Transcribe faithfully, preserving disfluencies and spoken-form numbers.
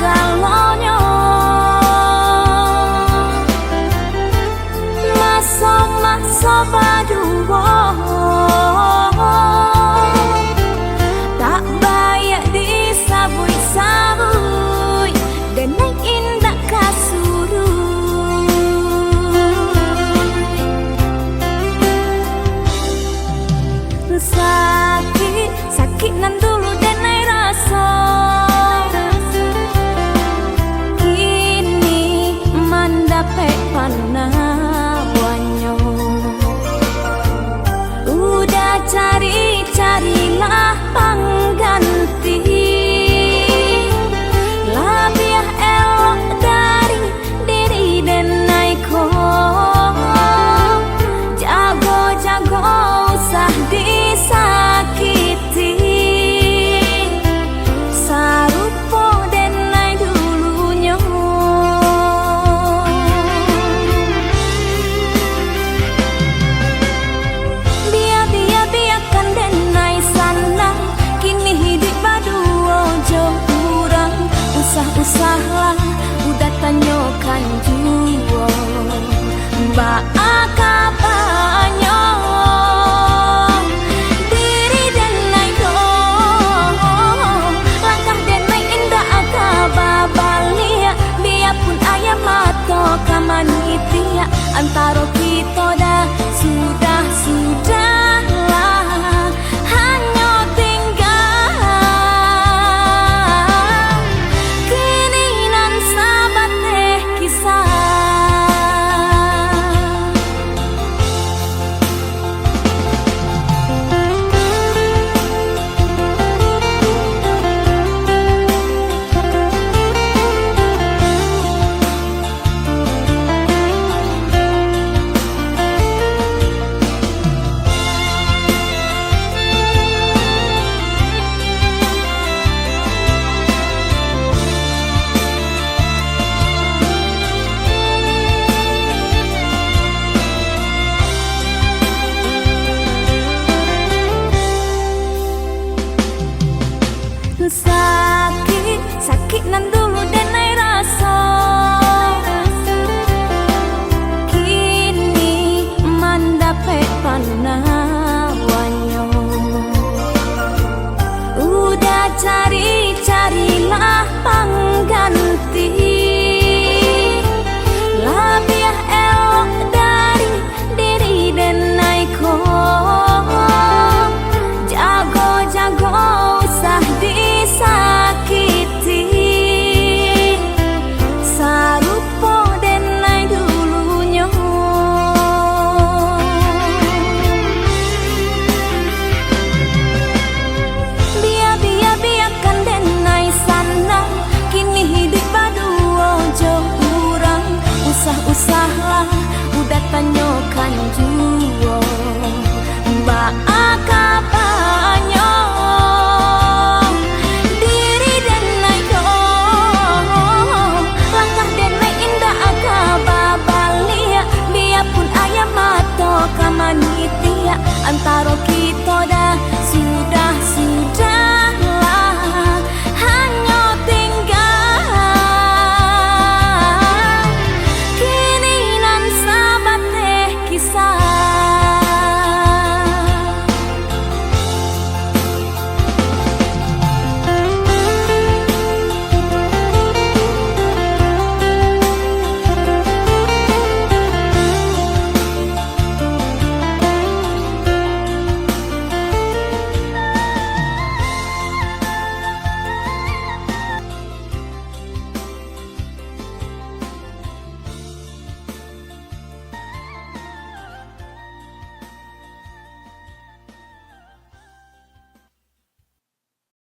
Galonyo maso-maso baduo, tak baiak disabuik-sabuik, denai indak ka suruik. Sakik, sakik nan dulu denai raso, kini mandapek panabuahnyo. Udah cari-carilah pangganti, labiah elok dari diri denai ko. Jago-jago usah disakiti, sarupo denai dulunyo. Bia, bia, biakan denai sanang, kini hiduik baduo jo urang. Usah-usahlah udah tanyokan juo, baa kabanyo diri denai ko. Langkah denai indak ka babaliak, biapun aia mato ka manitiak. Antaro kito dah sudah-sudahlah, hanyo tingga kini nan sabateh kisah. Sakik, sakik nan